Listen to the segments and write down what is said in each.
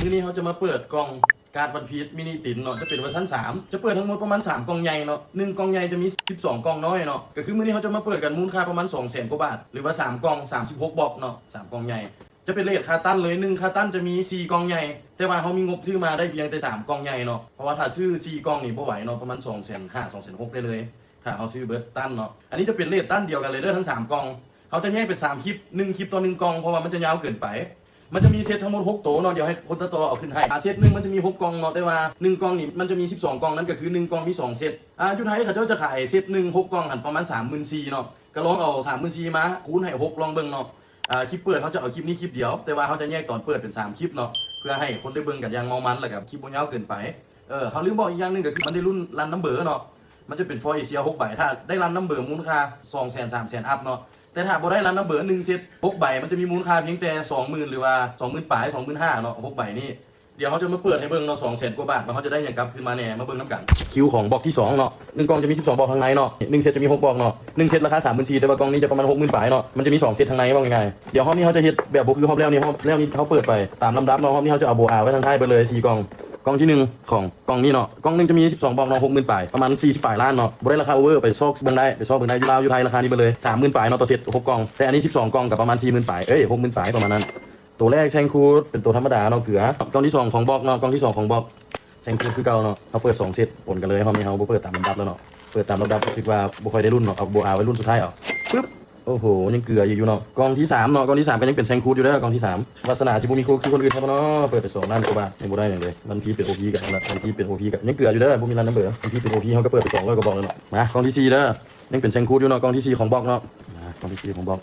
ມື້ນີ້ເຮົາຈະມາເປີດກ່ອງກາດວັນພີຊມິນິຕິນເນາະ ຈະເປັນເວີຊັນສາມ ຈະເປີດທັງໝົດປະມານສາມກ່ອງໃຫຍ່ເນາະ ໜຶ່ງກ່ອງໃຫຍ່ຈະມີສິບສອງກ່ອງນ້ອຍເນາະ ກໍຄືມື້ນີ້ເຮົາຈະມາເປີດກັນມູນຄ່າປະມານສອງແສນກວ່າບາດ ຫຼືວ່າສາມກ່ອງ ສາມສິບຫົກບລັອກເນາະ ສາມກ່ອງໃຫຍ່ ຈະເປັນເຣດຄ່າຕັນເລີຍ ໜຶ່ງຄ່າຕັນຈະມີສີ່ກ່ອງໃຫຍ່ ແຕ່ວ່າເຮົາມີງົບຊື້ມາໄດ້ພຽງແຕ່ສາມກ່ອງໃຫຍ່ເນາະ ເພາະວ່າຖ້າຊື້ສີ່ກ່ອງນີ້ບໍ່ໄຫວເນາະ ປະມານສອງແສນຫ້າ ສອງແສນຫົກໄດ້ເລີຍ ຖ້າເຮົາຊື້ເບິດຕັນເນາະ ອັນນີ້ຈະເປັນເຣດຕັນດຽວກັນເລີຍເດີ ທັງສາມກ່ອງ ເຮົາຈະແຍກເປັນສາມຄລິບ ໜຶ່ງຄລິບຕໍ່ໜຶ່ງກ່ອງ ເພາະວ່າມັນຈະຍາວເກີນໄປ ມັນຈະມີເຊັດທັງໝົດຫົກໂຕເນາະ ດຽວໃຫ້ຄົນຕັດຕໍ່ເອົາຂຶ້ນໃຫ້ ອາ ເຊັດໜຶ່ງມັນຈະມີຫົກກ່ອງເນາະ ແຕ່ວ່າໜຶ່ງກ່ອງນີ້ມັນຈະມີສິບສອງກ່ອງ ນັ້ນກໍຄືໜຶ່ງກ່ອງມີສອງເຊັດ ອາ ຢູ່ໄທເຂົາເຈົ້າຈະຂາຍເຊັດໜຶ່ງຫົກກ່ອງຫັ້ນປະມານສາມໝື່ນສີ່ເນາະ ກໍລອງເອົາສາມໝື່ນສີ່ມາຄູນໃຫ້ຫົກລອງເບິ່ງເນາະ ອາ ຄລິບເປີດເຮົາຈະເອົາຄລິບນີ້ຄລິບດຽວ ແຕ່ວ່າເຮົາຈະແຍກຕອນເປີດເປັນສາມຄລິບເນາະ ເພື່ອໃຫ້ຄົນໄດ້ເບິ່ງກັນຢ່າງເມົາມັນ ແລ້ວກໍຄລິບບໍ່ຍາວເກີນໄປ ເອີ ເຮົາລືມບອກອີກຢ່າງໜຶ່ງ ກໍຄືມັນໄດ້ລຸ້ນລັນນຳເບີເນາະ ມັນຈະເປັນຟໍເອເຊຍຫົກໃບ ຖ້າໄດ້ລັນນຳເບີມູນຄ່າສອງແສນ ສາມແສນອັບເນາະ ແຕ່ຖ້າບໍ່ໄດ້ລັນນຳເບີໜຶ່ງເຊັດຫົກໃບ ມັນຈະມີມູນຄ່າພຽງແຕ່ສອງໝື່ນ ຫຼືວ່າສອງໝື່ນປາຍ ສອງໝື່ນຫ້າເນາະ ຫົກໃບນີ້ ດຽວເຮົາຈະມາເປີດໃຫ້ເບິ່ງເນາະ ສອງແສນກວ່າບາດ ວ່າເຮົາຈະໄດ້ຫຍັງກັບຄືນມາແດ່ ມາເບິ່ງນຳກັນ ຄິວຂອງບລັອກທີສອງເນາະ ໜຶ່ງກ່ອງຈະມີສິບສອງບລັອກທາງໃນເນາະ ໜຶ່ງເຊັດຈະມີຫົກບລັອກເນາະ ໜຶ່ງເຊັດລາຄາສາມໝື່ນສີ່ ແຕ່ວ່າກ່ອງນີ້ຈະປະມານຫົກໝື່ນປາຍເນາະ ມັນຈະມີສອງເຊັດທາງໃນ ເວົ້າງ່າຍໆ ດຽວຮອບນີ້ເຮົາຈະເຮັດແບບບໍ່ຄືຮອບແລ້ວນີ້ ຮອບແລ້ວນີ້ເຮົາເປີດໄປຕາມລຳດັບເນາະ ຮອບນີ້ເຮົາຈະເອົາໂບອາໄວ້ທາງທ້າຍເບິດເລີຍ ສີ່ກ່ອງ ກ່ອງທີໜຶ່ງຂອງ ກ່ອງນີ້ເນາະ ກ່ອງໜຶ່ງຈະມີສິບສອງບລັອກເນາະ ຫົກໝື່ນປາຍ ປະມານສີ່ສິບປາຍລ້ານເນາະ ບໍ່ໄດ້ລາຄາໂອເວີ ໄປຊອກເບິ່ງໄດ້ ໄປຊອກເບິ່ງໄດ້ ຢູ່ລາວ ຢູ່ໄທ ລາຄານີ້ເບິດເລີຍ ສາມໝື່ນປາຍເນາະ ຕໍ່ເຊັດຫົກກ່ອງ ແຕ່ອັນນີ້ສິບສອງກ່ອງກໍປະມານສີ່ໝື່ນປາຍ ເອີຍ ຫົກໝື່ນປາຍປະມານນັ້ນ ໂຕແລກແຊງຄູດ ເປັນໂຕທຳມະດາເນາະ ເກືອ ກ່ອງທີສອງຂອງບລັອກເນາະ ກ່ອງທີສອງຂອງບລັອກ ແຊງຄູດຄືເກົ່າເນາະ ເຮົາເປີດສອງເຊັດປົນກັນເລີຍ ຮອບນີ້ເຮົາບໍ່ເປີດຕາມລຳດັບແລ້ວເນາະ ເປີດຕາມລຳດັບ ຮູ້ສຶກວ່າບໍ່ຄ່ອຍໄດ້ລຸ້ນເນາະ ເອົາໂບອາໄວ້ລຸ້ນສຸດທ້າຍເອົາ ປຶບ ໂອ້ໂຫ ຍັງເກືອອີກຢູ່ເນາະ ກ່ອງທີສາມເນາະ ກ່ອງທີສາມກໍຍັງເປັນແຊງຄູດຢູ່ເດີ ກ່ອງທີສາມ ວາສະໜາຊິບໍ່ມີຄູ່ຄືຄົນອື່ນແທ້ບໍ່ເນາະ ເປີດໄປສອງລ້ານກວ່າບາດ ຍັງບໍ່ໄດ້ຫຍັງເລີຍ ວັນພີຊ໌ເປັນໂອພີກັນລະ ວັນພີຊ໌ເປັນໂອພີກັນ ຍັງເກືອຢູ່ເດີ ບໍ່ມີລັນນຳເບີ ວັນພີຊ໌ເປັນໂອພີ ເຮົາກໍເປີດໄປສອງຮ້ອຍກວ່າບລັອກແລ້ວເນາະ ມາ ກ່ອງທີສີ່ເດີ ຍັງເປັນແຊງຄູດຢູ່ເນາະ ກ່ອງທີສີ່ຂອງບລັອກເນາະ ມາ ກ່ອງທີສີ່ຂອງບລັອກ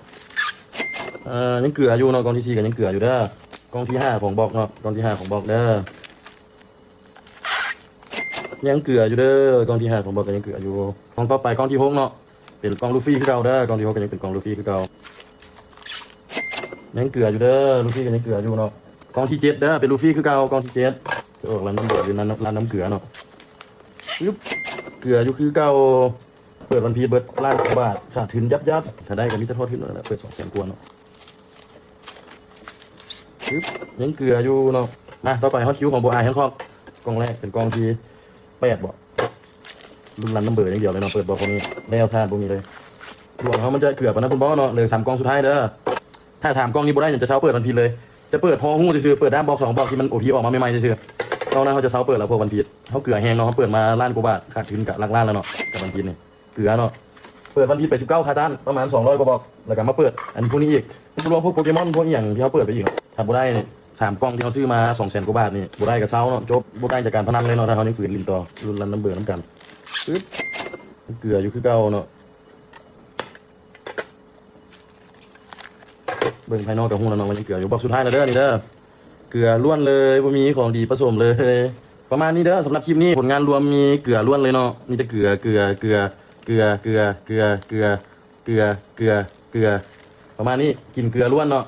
ເອີ ຍັງເກືອຢູ່ເນາະ ກ່ອງທີສີ່ກໍຍັງເກືອຢູ່ເດີ ກ່ອງທີຫ້າຂອງບລັອກເນາະ ກ່ອງທີຫ້າຂອງບລັອກເດີ ຍັງເກືອຢູ່ເດີ ກ່ອງທີຫ້າຂອງບລັອກກໍຍັງເກືອຢູ່ ກ່ອງຕໍ່ໄປ ກ່ອງທີຫົກເນາະ ເປັນກ່ອງລູຟີຄືເກົ່າເດີ ກ່ອງທີຫົກກໍຍັງເປັນກ່ອງລູຟີຄືເກົ່າ ຍັງເກືອຢູ່ເດີ ລູຟີກໍຍັງເກືອຢູ່ເນາະ ກ່ອງທີເຈັດເດີ ເປັນລູຟີຄືເກົ່າ ກ່ອງທີເຈັດ ຈະອອກລັນນຳເບີ ຫຼື ລັນນຳ ລັນນຳເກືອເນາະ ປຶບ ເກືອຢູ່ຄືເກົ່າ ເປີດວັນພີຊ໌ເບິດລ້ານກວ່າບາດ ຂາດທຶນຍັບໆ ຖ້າໄດ້ກໍມີແຕ່ທອດທຶນນັ້ນແຫຼະ ເປີດສອງແສນກວ່າເນາະ ປຶບ ຍັງເກືອຢູ່ເນາະ ມາ ຕໍ່ໄປຮອດຄິວຂອງໂບອາແຮງຄອກ ກ່ອງແລກເປັນກ່ອງທີແປດບໍ ລຸ້ນລັນນຳເບີຢ່າງດຽວເລີຍເນາະ ເປີດບໍ່ພວກນີ້ແລ້ວຊາດບໍ່ມີເລີຍ ດວງເຮົາມັນຈະເກືອປານນັ້ນພຸ້ນບໍ່ເນາະ ເຫຼືອສາມກ່ອງສຸດທ້າຍເດີ ຖ້າສາມກ່ອງນີ້ບໍ່ໄດ້ ຈະເຊົາເປີດວັນພີຊ໌ເລີຍ ຈະເປີດພໍຮູ້ຊື່ໆ ເປີດດ້າມບລັອກສອງບລັອກທີ່ມັນໂອພີອອກມາໃໝ່ໆຊື່ໆ ເທົ່ານັ້ນເຮົາຈະເຊົາເປີດແລ້ວ ພວກວັນພີຊ໌ ເຮົາເກືອແຮງເນາະ ເຮົາເປີດມາລ້ານກວ່າບາດ ຂາດທຶນກະຫຼັກລ້ານແລ້ວເນາະ ກັບວັນພີຊ໌ນີ້ ເກືອເນາະ ເປີດວັນທີໄປສິບເກົ້າຄາຕັນ ປະມານສອງຮ້ອຍກວ່າບລັອກ ແລ້ວກໍມາເປີດອັນພວກນີ້ອີກ ລວມພວກໂປເກມອນພວກອີ່ຫຍັງທີ່ເຮົາເປີດໄປອີກເນາະ ຖ້າບໍ່ໄດ້ນີ້ ສາມກ່ອງທີ່ເຮົາຊື້ມາສອງແສນກວ່າບາດນີ້ ບໍ່ໄດ້ກໍເຊົາເນາະ ຈົບ ບໍ່ຕ່າງຈາກການພະນັນເລີຍເນາະ ຖ້າເຮົາຍັງຝືນຫຼິ້ນຕໍ່ ລຸ້ນລັນນຳເບີນຳກັນ ປຶບ ເກືອຢູ່ຄືເກົ່າເນາະ ເບິ່ງພາຍນອກກໍຮູ້ແລ້ວເນາະວ່າຍັງເກືອຢູ່ ບລັອກສຸດທ້າຍແລ້ວເດີນີ້ເດີ ເກືອລ້ວນເລີຍ ບໍ່ມີຂອງດີປະສົມເລີຍ ປະມານນີ້ເດີ ສຳລັບຄລິບນີ້ ຜົນງານລວມມີເກືອລ້ວນເລີຍເນາະ ມີແຕ່ເກືອ ເກືອ ເກືອ ປະມານນີ້ ກິນເກືອລ້ວນເນາະ